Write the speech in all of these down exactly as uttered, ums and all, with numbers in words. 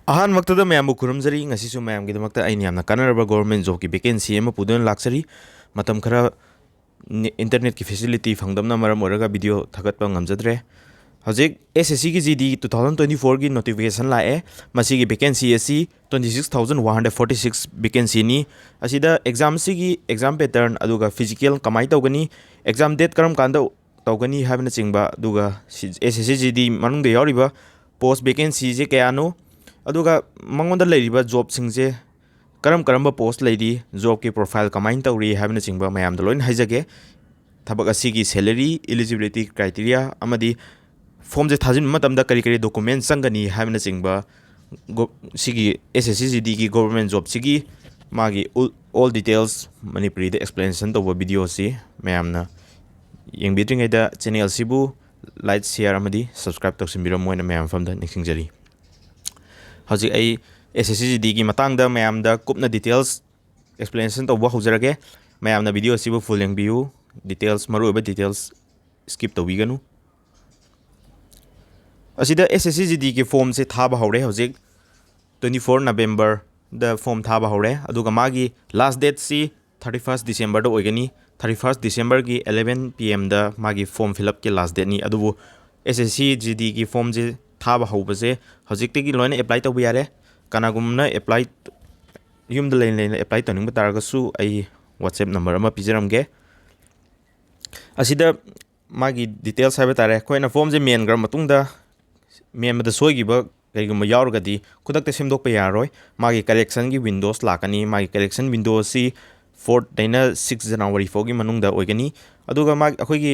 ꯑꯍꯥꯟꯕꯃꯛꯇꯗ ꯃꯌꯥꯝꯕꯨ ꯈꯨꯔꯨꯝꯖꯔꯤ꯫ ꯉꯁꯤꯁꯨ ꯃꯌꯥꯝꯒꯤꯗꯃꯛꯇ ꯑꯩꯅ ꯌꯥꯝꯅ ꯀꯥꯟꯅꯔꯕ government jobꯀꯤ vacancy ꯑꯃ ꯄꯨꯗꯨꯅ ꯂꯥꯛꯆꯔꯤ꯫ ꯃꯇꯝ ꯈꯔ ꯅꯦ-, internetꯀꯤ facility ꯐꯪꯗꯕꯅ ꯃꯔꯝ ꯑꯣꯏꯔꯒ video ꯊꯥꯒꯠꯄ ꯉꯝꯖꯗ꯭ꯔꯦ꯫ ꯍꯧꯖꯤꯛ S S C ꯒꯤ G D two thousand twenty fourꯒꯤ notification ꯂꯥꯛꯑꯦ꯫ ꯃꯁꯤꯒꯤ vacancy ꯑꯁꯤ twenty six thousand one hundred forty six vacancyꯅꯤ꯫ ꯑꯁꯤꯗ examꯁꯤꯒꯤ exam pattern, ꯑꯗꯨꯒ physical ꯀꯃꯥꯏꯅ ꯇꯧꯒꯅꯤ, exam date ꯀꯔꯝ ꯀꯥꯟꯗ ꯇꯧꯒꯅꯤ ꯍꯥꯏꯕꯅꯆꯤꯡꯕ, ꯑꯗꯨꯒ ꯁꯤ-, S S C G D ꯃꯅꯨꯡꯗ ꯌꯥꯎꯔꯤꯕ post vacancyꯁꯦ ꯀꯌꯥꯅꯣ, ꯑꯗꯨꯒ ꯃꯉꯣꯟꯗ ꯂꯩꯔꯤꯕ jobꯁꯤꯡꯁꯦ ꯀꯔꯝ ꯀꯔꯝꯕ post ꯂꯩꯔꯤ, jobꯀꯤ profile ꯀꯃꯥꯏꯅ ꯇꯧꯔꯤ ꯍꯥꯏꯕꯅꯆꯤꯡꯕ ꯃꯌꯥꯝꯗ ꯂꯣꯏꯅ ꯍꯥꯏꯖꯒꯦ꯫ ꯊꯕꯛ ꯑꯁꯤꯒꯤ salary, eligibility criteria ꯑꯃꯗꯤ formꯁꯦ ꯊꯥꯖꯤꯟꯕ ꯃꯇꯝꯗ ꯀꯔꯤ ꯀꯔꯤ document ꯆꯪꯒꯅꯤ ꯍꯥꯏꯕꯅꯆꯤꯡꯕ ꯒꯣ-, ꯁꯤꯒꯤ S S C G Dꯒꯤ government jobꯁꯤꯒꯤ ꯃꯥꯒꯤ ꯎꯜ-, all details ꯃꯅꯤꯄꯨꯔꯤꯗ explanation ꯇꯧꯕ videoꯁꯤ ꯃꯌꯥꯝꯅ ꯌꯦꯡꯕꯤꯗ꯭ꯔꯤꯉꯩꯗ channelꯁꯤꯕꯨ like, share ꯑꯃꯗꯤ subscribe ꯇꯧꯁꯤꯟꯕꯤꯔꯝꯃꯣ ꯍꯥꯏꯅ ꯃꯌꯥꯝ ꯃꯐꯝꯗ ꯅꯤꯡꯁꯤꯡꯖꯔꯤ꯫ ꯍꯧꯖꯤꯛ ꯑꯩ S S C G Dꯒꯤ ꯃꯇꯥꯡꯗ ꯃꯌꯥꯝꯗ ꯀꯨꯞꯅ details explanation ꯇꯧꯕ ꯍꯧꯖꯔꯒꯦ꯫ ꯃꯌꯥꯝꯅ video ꯑꯁꯤꯕꯨ full ꯌꯦꯡꯕꯤꯌꯨ꯫ Details, ꯃꯔꯨꯑꯣꯏꯕ details skip ꯇꯧꯕꯤꯒꯅꯨ꯫ ꯑꯁꯤꯗ S S C G Dꯒꯤ formꯁꯦ ꯊꯥꯕ ꯍꯧꯔꯦ꯫ ꯍꯧꯖꯤꯛ twenty four Novemberꯗ form ꯊꯥꯕ ꯍꯧꯔꯦ꯫ ꯑꯗꯨꯒ ꯃꯥꯒꯤ last dateꯁꯤ thirty first Decemberꯗ ꯑꯣꯏꯒꯅꯤ꯫ Thirty first Decemberꯒꯤ eleven P Mꯗ ꯃꯥꯒꯤ form fill upꯀꯤ last dateꯅꯤ꯫ ꯑꯗꯨꯕꯨ S S C G Dꯒꯤ formꯁꯦ ꯊꯥꯕ ꯍꯧꯕꯁꯦ ꯍꯧꯖꯤꯛꯇꯒꯤ ꯂꯣꯏꯅ apply ꯇꯧꯕ ꯌꯥꯔꯦ꯫ ꯀꯅꯥꯒꯨꯝꯕꯅ apply, ꯌꯨꯝꯗ ꯂꯩꯅ ꯂꯩꯅ apply ꯇꯧꯅꯤꯡꯕ ꯇꯥꯔꯒꯁꯨ ꯑꯩ WhatsApp number ꯑꯃ ꯄꯤꯖꯔꯝꯒꯦ꯫ ꯑꯁꯤꯗ ꯃꯥꯒꯤ details ꯍꯥꯏꯕ ꯇꯥꯔꯦ, ꯑꯩꯈꯣꯏꯅ formꯁꯦ ꯃꯦꯟꯈ꯭ꯔ ꯃꯇꯨꯡꯗ ꯃꯦꯟꯕꯗ ꯁꯣꯏꯈꯤꯕ ꯀꯩꯒꯨꯝꯕ ꯌꯥꯎꯔꯒꯗꯤ ꯈꯨꯗꯛꯇ ꯁꯦꯝꯗꯣꯛꯄ ꯌꯥꯔꯔꯣꯏ꯫ ꯃꯥꯒꯤ correctionꯒꯤ windows ꯂꯥꯛꯀꯅꯤ꯫ ꯃꯥꯒꯤ correction window ꯑꯁꯤ fourthꯗꯩꯅ six January ꯐꯥꯎꯒꯤ ꯃꯅꯨꯡꯗ ꯑꯣꯏꯒꯅꯤ꯫ ꯑꯗꯨꯒ ꯃꯥꯒꯤ, ꯑꯩꯈꯣꯏꯒꯤ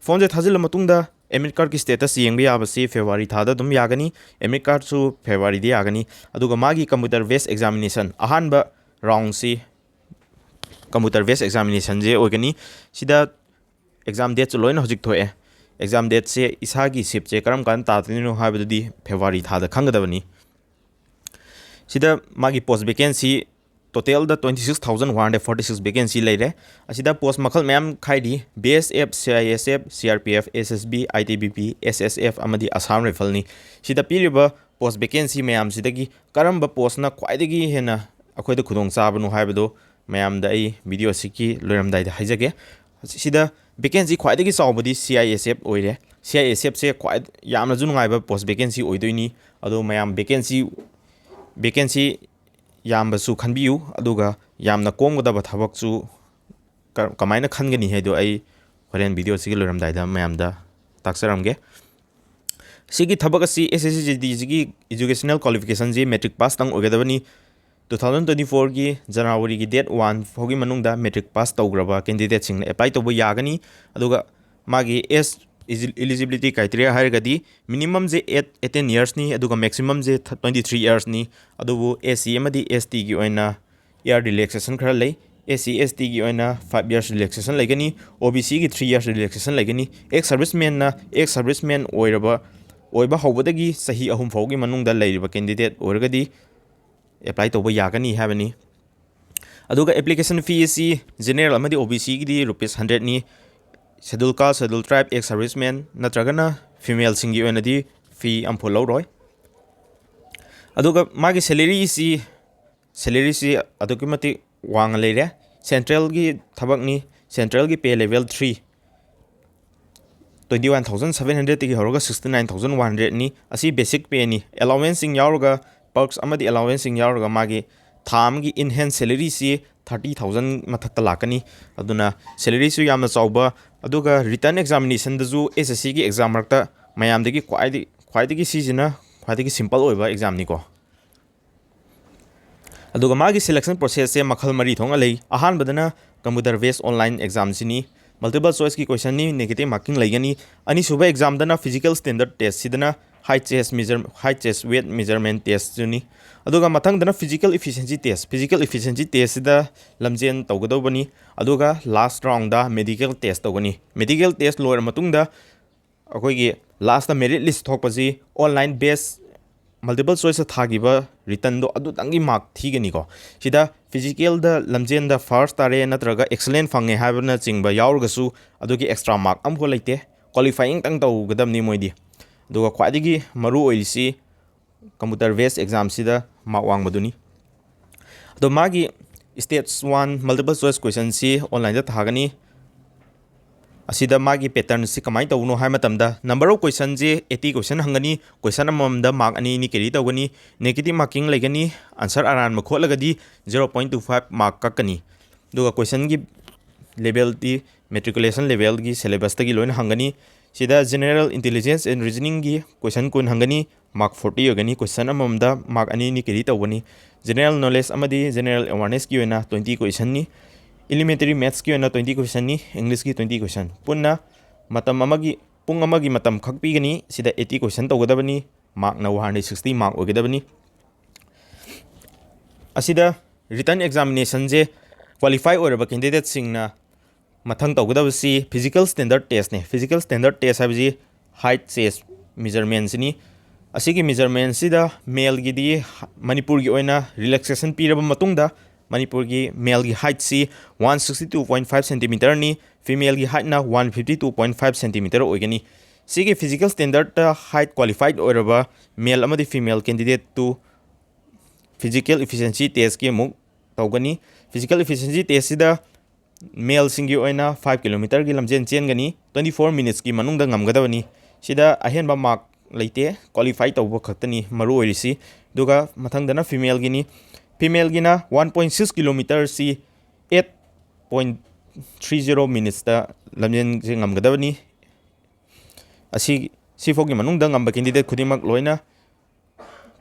formꯁꯦ ꯊꯥꯖꯤꯜꯂ ꯃꯇꯨꯡꯗ admit cardꯀꯤ status ꯌꯦꯡꯕ ꯌꯥꯕꯁꯤ February ꯊꯥꯗ ꯑꯗꯨꯝ ꯌꯥꯒꯅꯤ꯫ Admit cardꯁꯨ Februaryꯗ ꯌꯥꯒꯅꯤ꯫ ꯑꯗꯨꯒ ꯃꯥꯒꯤ computer based examination ꯑꯍꯥꯟꯕ roundꯁꯤ computer based examinationꯁꯦ ꯑꯣꯏꯒꯅꯤ꯫ ꯁꯤꯗ exam dateꯁꯨ ꯂꯣꯏꯅ ꯍꯧꯖꯤꯛ ꯊꯣꯛꯑꯦ꯫ Exam dateꯁꯦ ꯏꯁꯥꯒꯤ shiftꯁꯦ ꯀꯔꯝ ꯀꯥꯟꯗ ꯇꯥꯗꯣꯏꯅꯣ ꯍꯥꯏꯕꯗꯨꯗꯤ February ꯊꯥꯗ ꯈꯪꯒꯗꯕꯅꯤ꯫ ꯁꯤꯗ ꯃꯥꯒꯤ post vacancy totalꯗ twenty six thousand one hundred forty six vacancy ꯂꯩꯔꯦ꯫ ꯑꯁꯤꯗ post ꯃꯈꯜ ꯃꯌꯥꯝ ꯈꯥꯏꯔꯤ: B S F, C I S F, C R P F, S S B, I T B P, S S F ꯑꯃꯗꯤ Assam Riflesꯅꯤ꯫ ꯁꯤꯗ ꯄꯤꯔꯤꯕ post vacancy ꯃꯌꯥꯝꯁꯤꯗꯒꯤ ꯀꯔꯝꯕ postꯅ ꯈ꯭ꯋꯥꯏꯗꯒꯤ ꯍꯦꯟꯅ ꯑꯩꯈꯣꯏꯗ ꯈꯨꯗꯣꯡ ꯆꯥꯕꯅꯣ ꯍꯥꯏꯕꯗꯣ ꯃꯌꯥꯝꯗ ꯑꯩ video ꯑꯁꯤꯒꯤ ꯂꯣꯏꯔꯝꯗꯥꯏꯗ ꯍꯥꯏꯖꯒꯦ꯫ ꯁꯤꯗ vacancy ꯈ꯭ꯋꯥꯏꯗꯒꯤ ꯆꯥꯎꯕꯗꯤ C I S F ꯑꯣꯏꯔꯦ꯫ C I S Fꯁꯦ ꯈ꯭ꯋꯥꯏ ꯌꯥꯝꯅꯁꯨ ꯅꯨꯡꯉꯥꯏꯕ post vacancy ꯑꯣꯏꯗꯣꯏꯅꯤ꯫ ꯑꯗꯣ ꯃꯌꯥꯝ vacancy vacancy ꯌꯥꯝꯕꯁꯨ ꯈꯟꯕꯤꯌꯨ, ꯑꯗꯨꯒ ꯌꯥꯝꯅ ꯀꯣꯝꯒꯗꯕ ꯊꯕꯛꯁꯨ ꯀ-, ꯀꯃꯥꯏꯅ ꯈꯟꯒꯅꯤ ꯍꯥꯏꯗꯣ ꯑꯩ ꯍꯣꯔꯦꯟ video ꯑꯁꯤꯒꯤ ꯂꯣꯏꯔꯝꯗꯥꯏꯗ ꯃꯌꯥꯝꯗ ꯇꯥꯛꯆꯔꯝꯒꯦ꯫ ꯁꯤꯒꯤ ꯊꯕꯛ ꯑꯁꯤ S S C G Dꯁꯤꯒꯤ educational qualificationꯁꯤ matric pass ꯇꯪ ꯑꯣꯏꯒꯗꯕꯅꯤ꯫ Two thousand twenty fourꯒꯤ Januaryꯒꯤ date one ꯐꯥꯎꯒꯤ ꯃꯅꯨꯡꯗ matric pass ꯇꯧꯈ꯭ꯔꯕ candidateꯁꯤꯡꯅ apply ꯇꯧꯕ ꯌꯥꯒꯅꯤ꯫ ꯑꯗꯨꯒ ꯃꯥꯒꯤ age eligibility criteria ꯍꯥꯏꯔꯒꯗꯤ minimumꯁꯦ eight eighteen yearsꯅꯤ, ꯑꯗꯨꯒ maximumꯁꯦ twenty three yearsꯅꯤ꯫ ꯑꯗꯨꯕꯨ S C ꯑꯃꯗꯤ S Tꯒꯤ ꯑꯣꯏꯅ year relaxation ꯈꯔ ꯂꯩ꯫ S C S Tꯒꯤ ꯑꯣꯏꯅ five years relaxation ꯂꯩꯒꯅꯤ, OBCꯒꯤ three years relaxation ꯂꯩꯒꯅꯤ꯫ Ex servicemanꯅ ex serviceman ꯑꯣꯏꯔꯕ, ꯑꯣꯏꯕ ꯍꯧꯕꯗꯒꯤ ꯆꯍꯤ ꯑꯍꯨꯝ ꯐꯥꯎꯒꯤ ꯃꯅꯨꯡꯗ ꯂꯩꯔꯤꯕ candidate ꯑꯣꯏꯔꯒꯗꯤ apply ꯇꯧꯕ ꯌꯥꯒꯅꯤ ꯍꯥꯏꯕꯅꯤ꯫ ꯑꯗꯨꯒ application fee ꯑꯁꯤ general ꯑꯃꯗꯤ OBCꯒꯤꯗꯤ rupees hundredꯅꯤ, schedule caste, schedule tribe, ex serviceman ꯅꯠꯇ꯭ꯔꯒꯅ femaleꯁꯤꯡꯒꯤ ꯑꯣꯏꯅꯗꯤ fee ꯑꯃꯐꯥꯎ ꯂꯧꯔꯣꯏ꯫ ꯑꯗꯨꯒ ꯃꯥꯒꯤ salaryꯁꯤ, salaryꯁꯤ ꯑꯗꯨꯛꯀꯤ ꯃꯇꯤꯛ ꯋꯥꯡꯅ ꯂꯩꯔꯦ꯫ Centralꯒꯤ ꯊꯕꯛꯅꯤ, centralꯒꯤ pay level three, twenty one thousand seven hundredꯇꯒꯤ ꯍꯧꯔꯒ sixty nine thousand one hundredꯅꯤ꯫ ꯑꯁꯤ basic payꯅꯤ꯫ Allowanceꯁꯤꯡ ꯌꯥꯎꯔꯒ, perks ꯑꯃꯗꯤ allowanceꯁꯤꯡ ꯌꯥꯎꯔꯒ ꯃꯥꯒꯤ ꯊꯥ ꯑꯃꯒꯤ in hand salaryꯁꯤ thirty thousand ꯃꯊꯛꯇ ꯂꯥꯛꯀꯅꯤ꯫ ꯑꯗꯨꯅ salaryꯁꯨ ꯌꯥꯝꯅ ꯆꯥꯎꯕ, ꯑꯗꯨꯒ written examinationꯗꯁꯨ SSCꯒꯤ exam ꯃꯔꯛꯇ ꯃꯌꯥꯝꯗꯒꯤ ꯈ꯭ꯋꯥꯏꯗꯒꯤ, ꯈ꯭ꯋꯥꯏꯗꯒꯤ ꯁꯤꯁꯤꯅ ꯈ꯭ꯋꯥꯏꯗꯒꯤ simple ꯑꯣꯏꯕ examꯅꯤꯀꯣ꯫ ꯑꯗꯨꯒ ꯃꯥꯒꯤ selection processꯁꯦ ꯃꯈꯜ ꯃꯔꯤ ꯊꯣꯛꯅ ꯂꯩ꯫ ꯑꯍꯥꯟꯕꯗꯅ computer based online examꯁꯤꯅꯤ꯫ Multiple choiceꯀꯤ questionꯅꯤ, negative marking ꯂꯩꯒꯅꯤ꯫ ꯑꯅꯤꯁꯨꯕ examꯗꯅ physical standard testꯁꯤꯗꯅ height, chest measure, height, chest, weight measurement testꯇꯨꯅꯤ꯫ ꯑꯗꯨꯒ ꯃꯊꯪꯗꯅ physical efficiency test꯫ Physical efficiency testꯁꯤꯗ ꯂꯝꯖꯦꯟ ꯇꯧꯒꯗꯧꯕꯅꯤ꯫ ꯑꯗꯨꯒ last roundꯗ medical test ꯇꯧꯒꯅꯤ꯫ Medical test ꯂꯣꯏꯔ ꯃꯇꯨꯡꯗ ꯑꯩꯈꯣꯏꯒꯤ lastꯇ merit list ꯊꯣꯛꯄꯁꯤ online based multiple choiceꯇ ꯊꯥꯈꯤꯕ writtenꯗꯣ ꯑꯗꯨꯇꯪꯒꯤ mark ꯊꯤꯒꯅꯤꯀꯣ꯫ ꯁꯤꯗ physicalꯗ ꯂꯝꯖꯦꯟꯗ first ꯇꯥꯔꯦ ꯅꯠꯇ꯭ꯔꯒ excellent ꯐꯪꯉꯦ ꯍꯥꯏꯕꯅꯆꯤꯡꯕ ꯌꯥꯎꯔꯒꯁꯨ ꯑꯗꯨꯒꯤ extra mark ꯑꯃꯐꯥꯎ ꯂꯩꯇꯦ꯫ Qualifyingꯇꯪ ꯇꯧꯒꯗꯕꯅꯤ ꯃꯣꯏꯗꯤ꯫ ꯑꯗꯨꯒ ꯈ꯭ꯋꯥꯏꯗꯒꯤ ꯃꯔꯨ ꯑꯣꯏꯔꯤꯁꯤ computer based examꯁꯤꯗ mark ꯋꯥꯡꯕꯗꯨꯅꯤ꯫ ꯑꯗꯣ ꯃꯥꯒꯤ stage one multiple choice questionꯁꯤ onlineꯗ ꯊꯥꯒꯅꯤ꯫ ꯑꯁꯤꯗ ꯃꯥꯒꯤ patternꯁꯤ ꯀꯃꯥꯏꯅ ꯇꯧꯕꯅꯣ ꯍꯥꯏꯕ ꯃꯇꯝꯗ, number of questionꯁꯤ eighty question ꯍꯪꯒꯅꯤ, question ꯑꯃꯃꯝꯗ mark ꯑꯅꯤ ꯑꯅꯤ carry ꯇꯧꯒꯅꯤ, negative marking ꯂꯩꯒꯅꯤ, answer ꯑꯔꯥꯟꯕ ꯈꯣꯠꯂꯒꯗꯤ zero point two five mark ꯀꯛꯀꯅꯤ꯫ ꯑꯗꯨꯒ questionꯒꯤ levelꯗꯤ matriculation levelꯒꯤ syllabusꯇꯒꯤ ꯂꯣꯏꯅ ꯍꯪꯒꯅꯤ꯫ ꯁꯤꯗ general intelligence and reasoningꯒꯤ question ꯀꯨꯟ ꯍꯪꯒꯅꯤ, mark forty ꯑꯣꯏꯒꯅꯤ꯫ Question ꯑꯃꯃꯝꯗ mark ꯑꯅꯤ ꯑꯅꯤ carry ꯇꯧꯒꯅꯤ꯫ General knowledge ꯑꯃꯗꯤ general awarenessꯀꯤ ꯑꯣꯏꯅ twenty questionꯅꯤ꯫ Elementary mathsꯀꯤ ꯑꯣꯏꯅ twenty questionꯅꯤ, Englishꯀꯤ twenty question꯫ ꯄꯨꯟꯅ ꯃꯇꯝ ꯑꯃꯒꯤ, ꯄꯨꯡ ꯑꯃꯒꯤ ꯃꯇꯝ ꯈꯛ ꯄꯤꯒꯅꯤ꯫ ꯁꯤꯗ eighty question ꯇꯧꯒꯗꯕꯅꯤ, markꯅ one hundred sixty mark ꯑꯣꯏꯒꯗꯕꯅꯤ꯫ ꯑꯁꯤꯗ written examinationꯁꯦ qualify ꯑꯣꯏꯔꯕ candidateꯁꯤꯡꯅ ꯃꯊꯪ ꯇꯧꯒꯗꯕꯁꯤ physical standard testꯅꯦ꯫ Physical standard test ꯍꯥꯏꯕꯁꯤ height, chest measurementꯁꯤꯅꯤ꯫ ꯑꯁꯤꯒꯤ measurementꯁꯤꯗ maleꯒꯤꯗꯤ ꯃꯅꯤꯄꯨꯔꯒꯤ ꯑꯣꯏꯅ relaxation ꯄꯤꯔꯕ ꯃꯇꯨꯡꯗ ꯃꯅꯤꯄꯨꯔꯒꯤ maleꯒꯤ heightꯁꯤ one sixty two point five centimeterꯅꯤ, femaleꯒꯤ heightꯅ one fifty two point five centimeter ꯑꯣꯏꯒꯅꯤ꯫ ꯁꯤꯒꯤ physical standardꯇ height qualified ꯑꯣꯏꯔꯕ male ꯑꯃꯗꯤ female candidateꯇꯨ physical efficiency testꯀꯤ ꯑꯃꯨꯛ ꯇꯧꯒꯅꯤ꯫ Physical efficiency testꯁꯤꯗ maleꯁꯤꯡꯒꯤ ꯑꯣꯏꯅ five kilometerꯒꯤ ꯂꯝꯖꯦꯟ ꯆꯦꯟꯒꯅꯤ, twenty four minutesꯀꯤ ꯃꯅꯨꯡꯗ ꯉꯝꯒꯗꯕꯅꯤ꯫ ꯁꯤꯗ ꯑꯍꯦꯟꯕ mark ꯂꯩꯇꯦ, qualify ꯇꯧꯕ ꯈꯛꯇꯅꯤ ꯃꯔꯨ ꯑꯣꯏꯔꯤꯁꯤ꯫ ꯑꯗꯨꯒ ꯃꯊꯪꯗꯅ femaleꯒꯤꯅꯤ꯫ Femaleꯒꯤꯅ one point six kilometerꯁꯤ eight point three zero minutesꯇ ꯂꯝꯖꯦꯟꯁꯦ ꯉꯝꯒꯗꯕꯅꯤ꯫ ꯑꯁꯤ, ꯁꯤꯐꯥꯎꯒꯤ ꯃꯅꯨꯡꯗ ꯉꯝꯕ candidate ꯈꯨꯗꯤꯡꯃꯛ ꯂꯣꯏꯅ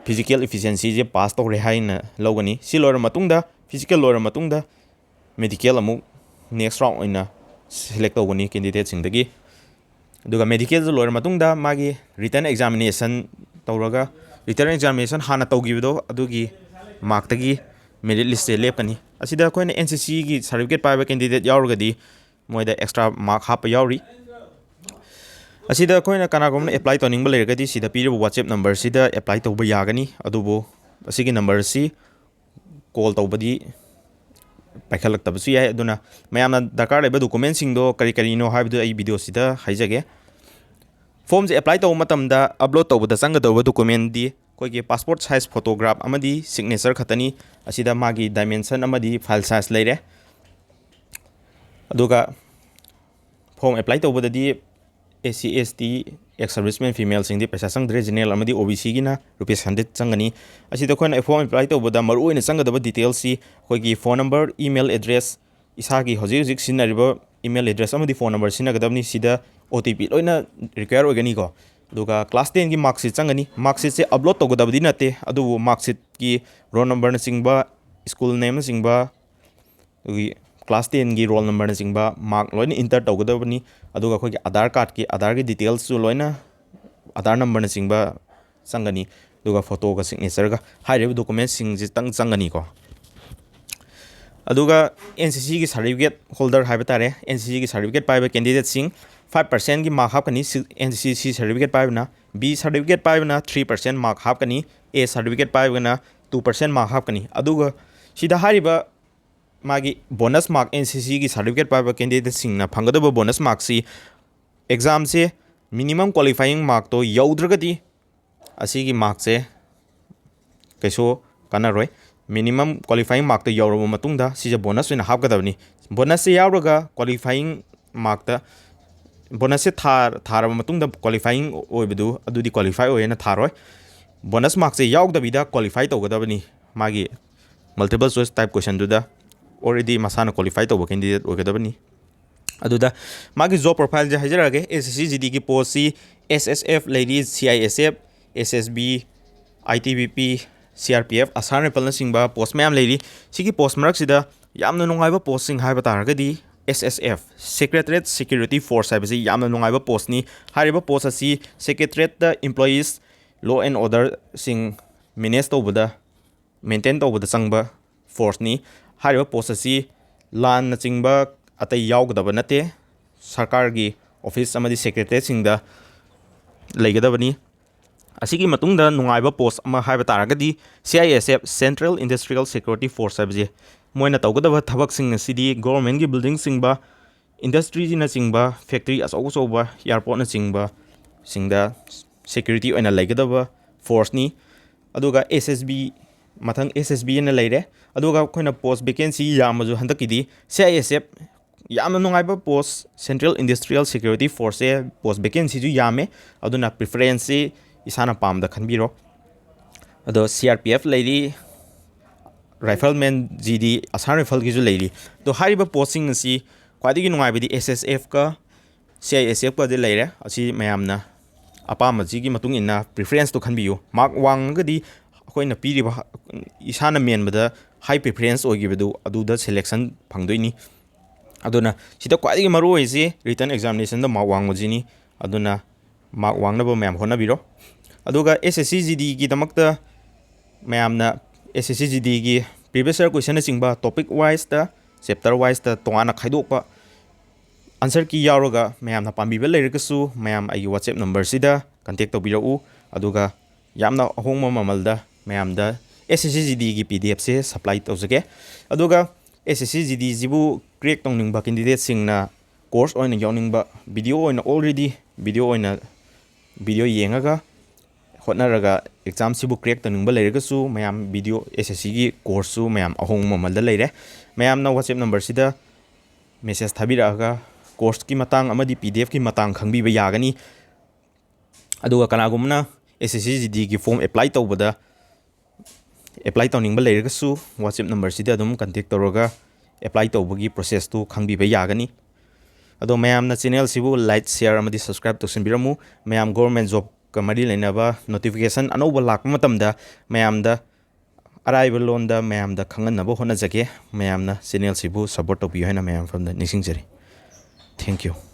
physical efficiencyꯁꯦ pass ꯇꯧꯔꯦ ꯍꯥꯏꯅ ꯂꯧꯒꯅꯤ꯫ ꯁꯤ ꯂꯣꯏꯔ ꯃꯇꯨꯡꯗ, physical ꯂꯣꯏꯔ ꯃꯇꯨꯡꯗ medical ꯑꯃꯨꯛ next round ꯑꯣꯏꯅ select ꯇꯧꯒꯅꯤ candidateꯁꯤꯡꯗꯒꯤ꯫ ꯑꯗꯨꯒ medicalꯁꯨ ꯂꯣꯏꯔ ꯃꯇꯨꯡꯗ ꯃꯥꯒꯤ written examination ꯇꯧꯔꯒ, written examination ꯍꯥꯟꯅ ꯇꯧꯈꯤꯕꯗꯣ ꯑꯗꯨꯒꯤ markꯇꯒꯤ merit listꯁꯦ ꯂꯦꯞꯀꯅꯤ꯫ ꯑꯁꯤꯗ ꯑꯩꯈꯣꯏꯅ NCCꯒꯤ certificate ꯄꯥꯏꯕ candidate ꯌꯥꯎꯔꯒꯗꯤ ꯃꯣꯏꯗ extra mark ꯍꯥꯞꯄ ꯌꯥꯎꯔꯤ꯫ ꯑꯁꯤꯗ ꯑꯩꯈꯣꯏꯅ ꯀꯅꯥꯒꯨꯝꯕꯅ apply ꯇꯧꯅꯤꯡꯕ ꯂꯩꯔꯒꯗꯤ ꯁꯤꯗ ꯄꯤꯔꯤꯕ WhatsApp numberꯁꯤꯗ apply ꯇꯧꯕ ꯌꯥꯒꯅꯤ꯫ ꯑꯗꯨꯕꯨ ꯑꯁꯤꯒꯤ numberꯁꯤ call ꯇꯧꯕꯗꯤ ꯄꯥꯏꯈꯠꯂꯛꯇꯕꯁꯨ ꯌꯥꯏ꯫ ꯑꯗꯨꯅ ꯃꯌꯥꯝꯅ ꯗꯔꯀꯥꯔ ꯂꯩꯕ documentꯁꯤꯡꯗꯣ ꯀꯔꯤ ꯀꯔꯤꯅꯣ ꯍꯥꯏꯕꯗꯨ ꯑꯩ videoꯁꯤꯗ ꯍꯥꯏꯖꯒꯦ꯫ Formꯁꯦ apply ꯇꯧꯕ ꯃꯇꯝꯗ upload ꯇꯧꯕꯗ ꯆꯪꯒꯗꯧꯕ documentꯗꯤ ꯑꯩꯈꯣꯏꯒꯤ passport size photograph ꯑꯃꯗꯤ signature ꯈꯛꯇꯅꯤ꯫ ꯑꯁꯤꯗ ꯃꯥꯒꯤ dimension ꯑꯃꯗꯤ file size ꯂꯩꯔꯦ꯫ ꯑꯗꯨꯒ form apply ꯇꯧꯕꯗꯗꯤ S C, S T, ex serviceman femaleꯁꯤꯡꯗꯤ ꯄꯩꯁꯥ ꯆꯪꯗ꯭ꯔꯦ꯫ General ꯑꯃꯗꯤ O B Cꯒꯤꯅ rupees hundred ꯆꯪꯒꯅꯤ꯫ ꯑꯁꯤꯗ ꯑꯩꯈꯣꯏꯅ form apply ꯇꯧꯕꯗ ꯃꯔꯨꯑꯣꯏꯅ ꯆꯪꯒꯗꯕ detailsꯁꯤ ꯑꯩꯈꯣꯏꯒꯤ phone number, email address, ꯏꯁꯥꯒꯤ ꯍꯧꯖꯤꯛ ꯍꯧꯖꯤꯛ ꯁꯤꯖꯤꯟꯅꯔꯤꯕ email address ꯑꯃꯗꯤ phone number ꯁꯤꯖꯤꯟꯅꯒꯗꯕꯅꯤ꯫ ꯁꯤꯗ O T P ꯂꯣꯏꯅ require ꯑꯣꯏꯒꯅꯤꯀꯣ꯫ ꯑꯗꯨꯒ class tenꯒꯤ mark sheet ꯆꯪꯒꯅꯤ꯫ Mark sheetꯁꯦ upload ꯇꯧꯒꯗꯕꯗꯤ ꯅꯠꯇꯦ, ꯑꯗꯨꯕꯨ mark sheetꯀꯤ roll numberꯅꯆꯤꯡꯕ, school nameꯅꯆꯤꯡꯕ, ꯑꯩꯈꯣꯏꯒꯤ class tenꯒꯤ roll numberꯅꯆꯤꯡꯕ mark ꯂꯣꯏꯅ enter ꯇꯧꯒꯗꯕꯅꯤ꯫ ꯑꯗꯨꯒ ꯑꯩꯈꯣꯏꯒꯤ Aadhaar cardꯀꯤ, Aadhaarꯒꯤ detailsꯁꯨ ꯂꯣꯏꯅ, Aadhaar numberꯅꯆꯤꯡꯕ ꯆꯪꯒꯅꯤ꯫ ꯑꯗꯨꯒ photoꯒ signatureꯒ ꯍꯥꯏꯔꯤꯕ documentsꯁꯤꯡꯁꯤꯇꯪ ꯆꯪꯒꯅꯤꯀꯣ꯫ ꯑꯗꯨꯒ N C Cꯒꯤ certificate holder ꯍꯥꯏꯕ ꯇꯥꯔꯦ, N C Cꯒꯤ certificate ꯄꯥꯏꯕ candidateꯁꯤꯡ five percentꯀꯤ mark ꯍꯥꯞꯀꯅꯤ꯫ ꯁꯤ-, N C C certificate ꯄꯥꯏꯕꯅ, B certificate ꯄꯥꯏꯕꯅ three percent mark ꯍꯥꯞꯀꯅꯤ, A certificate ꯄꯥꯏꯕꯅ two percent mark ꯍꯥꯞꯀꯅꯤ꯫ ꯑꯗꯨꯒ ꯁꯤꯗ ꯍꯥꯏꯔꯤꯕ ꯃꯥꯒꯤ bonus mark, N C Cꯒꯤ certificate ꯄꯥꯏꯕ candidateꯁꯤꯡꯅ ꯐꯪꯒꯗꯕ bonus markꯁꯤ examꯁꯦ minimum qualifying markꯇꯣ ꯌꯧꯗ꯭ꯔꯒꯗꯤ ꯑꯁꯤꯒꯤ markꯁꯦ ꯀꯩꯁꯨ ꯀꯥꯟꯅꯔꯣꯏ꯫ Minimum qualifying markꯇ ꯌꯧꯔꯕ ꯃꯇꯨꯡꯗ ꯁꯤꯁꯦ bonus ꯑꯣꯏꯅ ꯍꯥꯞꯀꯗꯕꯅꯤ꯫ Bonusꯁꯦ ꯌꯥꯎꯔꯒ qualifying markꯇ, bonusꯁꯦ ꯊꯥ-, ꯊꯥꯔꯕ ꯃꯇꯨꯡꯗ qualifying ꯑꯣꯏꯕꯗꯨ, ꯑꯗꯨꯗꯤ qualify ꯑꯣꯏꯌꯦꯅ ꯊꯥꯔꯣꯏ꯫ Bonus markꯁꯦ ꯌꯥꯎꯗꯕꯤꯗ qualify ꯇꯧꯒꯗꯕꯅꯤ꯫ ꯃꯥꯒꯤ multiple choice type questionꯗꯨꯗ already ꯃꯁꯥꯅ qualify ꯇꯧꯕ candidate ꯑꯣꯏꯒꯗꯕꯅꯤ꯫ ꯑꯗꯨꯗ ꯃꯥꯒꯤ job profileꯁꯦ ꯍꯥꯏꯖꯔꯛꯑꯒꯦ꯫ S S C G Dꯒꯤ postꯁꯤ S S F ꯂꯩꯔꯤ, C I S F, S S B, I T B P, C R P F, Assam Riflesꯅꯆꯤꯡꯕ post ꯃꯌꯥꯝ ꯂꯩꯔꯤ꯫ ꯁꯤꯒꯤ post ꯃꯔꯛꯁꯤꯗ ꯌꯥꯝꯅ ꯅꯨꯡꯉꯥꯏꯕ postꯁꯤꯡ ꯍꯥꯏꯕ ꯇꯥꯔꯒꯗꯤ S S F, Secretariat Security Force ꯍꯥꯏꯕꯁꯤ ꯌꯥꯝꯅ ꯅꯨꯡꯉꯥꯏꯕ postꯅꯤ꯫ ꯍꯥꯏꯔꯤꯕ post ꯑꯁꯤ Secretariatꯇ employees, law and orderꯁꯤꯡ manage ꯇꯧꯕꯗ, maintain ꯇꯧꯕꯗ ꯆꯪꯕ forceꯅꯤ꯫ ꯍꯥꯏꯔꯤꯕ post ꯑꯁꯤ ꯂꯥꯟꯅꯆꯤꯡꯕ ꯑꯇꯩ ꯌꯥꯎꯒꯗꯕ ꯅꯠꯇꯦ꯫ ꯁꯔꯀꯥꯔꯒꯤ office ꯑꯃꯗꯤ secretariatꯁꯤꯡꯗ ꯂꯩꯒꯗꯕꯅꯤ꯫ ꯑꯁꯤꯒꯤ ꯃꯇꯨꯡꯗ ꯅꯨꯡꯉꯥꯏꯕ post ꯑꯃ ꯍꯥꯏꯕ ꯇꯥꯔꯒꯗꯤ C I S F, Central Industrial Security Force ꯍꯥꯏꯕꯁꯦ꯫ ꯃꯣꯏꯅ ꯇꯧꯒꯗꯕ ꯊꯕꯛꯁꯤꯡ ꯑꯁꯤꯗꯤ governmentꯀꯤ buildingꯁꯤꯡꯕ, industryꯅꯆꯤꯡꯕ, factory ꯑꯆꯧ ꯑꯆꯧꯕ, airportꯅꯆꯤꯡꯕꯁꯤꯡꯗ security ꯑꯣꯏꯅ ꯂꯩꯒꯗꯕ ꯐꯣꯔꯁꯅꯤ꯫ ꯑꯗꯨꯒ ꯑꯦꯁ ꯑꯦꯁ ꯕꯤ, ꯃꯊꯪ ꯑꯦꯁ ꯑꯦꯁ ꯕꯤ ꯑꯅ ꯂꯩꯔꯦ꯫ ꯑꯗꯨꯒ ꯑꯩꯈꯣꯏꯅ ꯄꯣꯁ ꯚꯦꯀꯦꯟꯁꯤ ꯌꯥꯝꯃꯁꯨ ꯍꯟꯗꯛꯀꯤꯗꯤ ꯁꯤ ꯑꯥꯏ ꯑꯦꯁ ꯑꯦꯐ, ꯌꯥꯝꯅ ꯅꯨꯡꯉꯥꯏꯕ ꯄꯣꯁ, ꯁꯦꯟꯇ꯭ꯔꯦꯜ ꯏꯟꯗꯁꯇ꯭ꯔꯤꯌꯦꯜ ꯁꯦꯀ꯭ꯌꯨꯔꯤꯇꯤ ꯐꯣꯔꯁꯁꯦ ꯄꯣꯁ ꯚꯦꯀꯦꯟꯁꯤꯁꯨ ꯌꯥꯝꯃꯦ꯫ ꯑꯗꯨꯅ ꯄ꯭ꯔꯤꯐꯔꯦꯟꯁꯁꯤ ꯏꯁꯥꯅ ꯄꯥꯝꯕꯗ ꯈꯟꯕꯤꯔꯣ꯫ ꯑꯗꯣ ꯁꯤ ꯑꯥꯔ ꯄꯤ ꯑꯦꯐ ꯂꯩꯔꯤ, ꯔꯥꯏꯐꯜꯃꯦꯟ ꯖꯤ ꯗꯤ, ꯑꯁꯥꯝ ꯔꯥꯏꯐꯜꯒꯤꯁꯨ ꯂꯩꯔꯤ꯫ ꯑꯗꯣ ꯍꯥꯏꯔꯤꯕ ꯄꯣꯁꯁꯤꯡ ꯑꯁꯤ ꯈ꯭ꯋꯥꯏꯗꯒꯤ ꯅꯨꯡꯉꯥꯏꯕꯗꯤ ꯑꯦꯁ ꯑꯦꯁ ꯑꯦꯐꯀ ꯁꯤ ꯑꯥꯏ ꯑꯦꯁ ꯑꯦꯐꯀꯗꯤ ꯂꯩꯔꯦ꯫ ꯑꯁꯤ ꯃꯌꯥꯝꯅ ꯑꯄꯥꯝꯕꯁꯤꯒꯤ ꯃꯇꯨꯡ ꯏꯟꯅ ꯄ꯭ꯔꯤꯐꯔꯦꯟꯁꯇꯣ ꯈꯟꯕꯤꯌꯨ꯫ ꯃꯥꯔꯛ ꯋꯥꯡꯉꯒꯗꯤ ꯑꯩꯈꯣꯏꯅ ꯄꯤꯔꯤꯕ ꯍ-, ꯏꯁꯥꯅ ꯃꯦꯟꯕꯗ ꯍꯥꯏ ꯄ꯭ꯔꯤꯐꯔꯦꯟꯁ ꯑꯣꯏꯈꯤꯕꯗꯨ ꯑꯗꯨꯗ ꯁꯦꯂꯦꯛꯁꯟ ꯐꯪꯗꯣꯏꯅꯤ꯫ ꯑꯗꯨꯅ ꯁꯤꯗ ꯈ꯭ꯋꯥꯏꯗꯒꯤ ꯃꯔꯨ ꯑꯣꯏꯔꯤꯁꯤ ꯔꯤꯇꯟ ꯑꯦꯛꯖꯥꯃꯤꯅꯦꯁꯟꯗ ꯃꯥꯔꯛ ꯋꯥꯡꯕꯁꯤꯅꯤ꯫ ꯑꯗꯨꯅ ꯃꯥꯔꯛ ꯋꯥꯡꯅꯕ ꯃꯌꯥꯝ ꯍꯣꯠꯅꯕꯤꯔꯣ꯫ ꯑꯗꯨꯒ ꯑꯦꯁ ꯑꯦꯁ ꯁꯤ ꯖꯤ ꯗꯤꯒꯤꯗꯃꯛꯇ ꯃꯌꯥꯝꯅ ꯑꯦꯁ ꯑꯦꯁ ꯁꯤ ꯖꯤ ꯗꯤꯒꯤ previous year question ꯅꯆꯤꯡꯕ topic wiseꯇ, chapter wiseꯇ ꯇꯣꯉꯥꯟꯅ ꯈꯥꯏꯗꯣꯛꯄ ꯑꯟꯁꯔ ꯀꯤ ꯌꯥꯎꯔꯒ ꯃꯌꯥꯝꯅ ꯄꯥꯝꯕꯤꯕ ꯂꯩꯔꯒꯁꯨ ꯃꯌꯥꯝ ꯑꯩꯒꯤ WhatsApp ꯅꯝꯕꯔꯁꯤꯗ ꯀꯟꯇꯦꯛ ꯇꯧꯕꯤꯔꯛꯎ꯫ ꯑꯗꯨꯒ ꯌꯥꯝꯅ ꯑꯍꯣꯡꯕ ꯃꯃꯜꯗ ꯃꯌꯥꯝꯗ ꯑꯦꯁ ꯑꯦꯁ ꯁꯤ ꯖꯤ ꯗꯤꯒꯤ ꯄꯤ ꯗꯤ ꯑꯦꯐꯁꯦ ꯁꯄ꯭ꯂꯥꯏ ꯇꯧꯖꯒꯦ꯫ ꯑꯗꯨꯒ ꯑꯦꯁ ꯑꯦꯁ ꯁꯤ ꯖꯤ ꯗꯤꯁꯤꯕꯨ ꯀ꯭ꯔꯦꯛ ꯇꯧꯅꯤꯡꯕ ꯀꯦꯟꯗꯤꯗꯦꯠꯁꯤꯡꯅ ꯀꯣꯔꯁ ꯑꯣꯏꯅ ꯌꯥꯎꯅꯤꯡꯕ, ꯚꯤꯗꯤꯑꯣ ꯑꯣꯏꯅ already ꯚꯤꯗꯤꯑꯣ ꯑꯣꯏꯅ ꯚꯤꯗꯤꯑꯣ ꯌꯦꯡꯉꯒ ꯍꯣꯠꯅꯔꯒ ꯑꯦꯛꯖꯥꯝꯁꯤꯕꯨ ꯀ꯭ꯔꯦꯛ ꯇꯧꯅꯤꯡꯕ ꯂꯩꯔꯒꯁꯨ ꯃꯌꯥꯝ ꯚꯤꯗꯤꯑꯣ ꯑꯦꯁ ꯑꯦꯁ ꯁꯤꯒꯤ ꯀꯣꯔꯁꯁꯨ ꯃꯌꯥꯝ ꯑꯍꯣꯡꯕ ꯃꯃꯜꯗ ꯂꯩꯔꯦ꯫ ꯃꯌꯥꯝꯅ WhatsApp ꯅꯝꯕꯔꯁꯤꯗ ꯃꯦꯁꯦꯖ ꯊꯥꯕꯤꯔꯛꯑꯒ ꯀꯣꯔꯁꯀꯤ ꯃꯇꯥꯡ ꯑꯃꯗꯤ ꯄꯤ ꯗꯤ ꯑꯦꯐꯀꯤ ꯃꯇꯥꯡ ꯈꯪꯕꯤꯕ ꯌꯥꯒꯅꯤ꯫ ꯑꯗꯨꯒ ꯀꯅꯥꯒꯨꯝꯕꯅ ꯑꯦꯁ ꯑꯦꯁ ꯁꯤ ꯖꯤ ꯗꯤꯒꯤ ꯐꯣꯝ ꯑꯦꯄ꯭ꯂꯥꯏ ꯇꯧꯕꯗ ꯑꯦꯄ꯭ꯂꯥꯏ ꯇꯧꯅꯤꯡꯕ ꯂꯩꯔꯒꯁꯨ WhatsApp ꯅꯝꯕꯔꯁꯤꯗ ꯑꯗꯨꯝ ꯀꯟꯇꯦꯛ ꯇꯧꯔꯒ ꯑꯦꯄ꯭ꯂꯥꯏ ꯇꯧꯕꯒꯤ ꯄ꯭ꯔꯣꯁꯦꯁꯇꯨ ꯈꯪꯕꯤꯕ ꯌꯥꯒꯅꯤ꯫ ꯑꯗꯣ ꯃꯌꯥꯝꯅ ꯆꯦꯅꯦꯜꯁꯤꯕꯨ ꯂꯥꯏꯛ, ꯁꯤꯌꯥꯔ ꯑꯃꯗꯤ ꯁꯕꯁꯀ꯭ꯔꯥꯏꯕ ꯇꯧꯁꯤꯟꯕꯤꯔꯝꯃꯨ꯫ ꯃꯌꯥꯝ ꯒꯣꯔꯃꯦꯟ ꯖꯣꯕꯀ ꯃꯔꯤ ꯂꯩꯅꯕ ꯅꯣꯇꯤꯐꯤꯀꯦꯁꯟ ꯑꯅꯧꯕ ꯂꯥꯛꯄ ꯃꯇꯝꯗ ꯃꯌꯥꯝꯗ ꯑꯔꯥꯏꯕ ꯂꯣꯟꯗ ꯃꯌꯥꯝꯗ ꯈꯪꯍꯟꯅꯕ ꯍꯣꯠꯅꯖꯒꯦ꯫ ꯃꯌꯥꯝꯅ ꯆꯦꯅꯦꯜꯁꯤꯕꯨ ꯁꯞꯄꯣꯔꯠ ꯇꯧꯕꯤꯌꯨ ꯍꯥꯏꯅ ꯃꯌꯥꯝ ꯃꯐꯝꯗ ꯅꯤꯡꯁꯤꯡꯖꯔꯤ꯫ Thank you꯫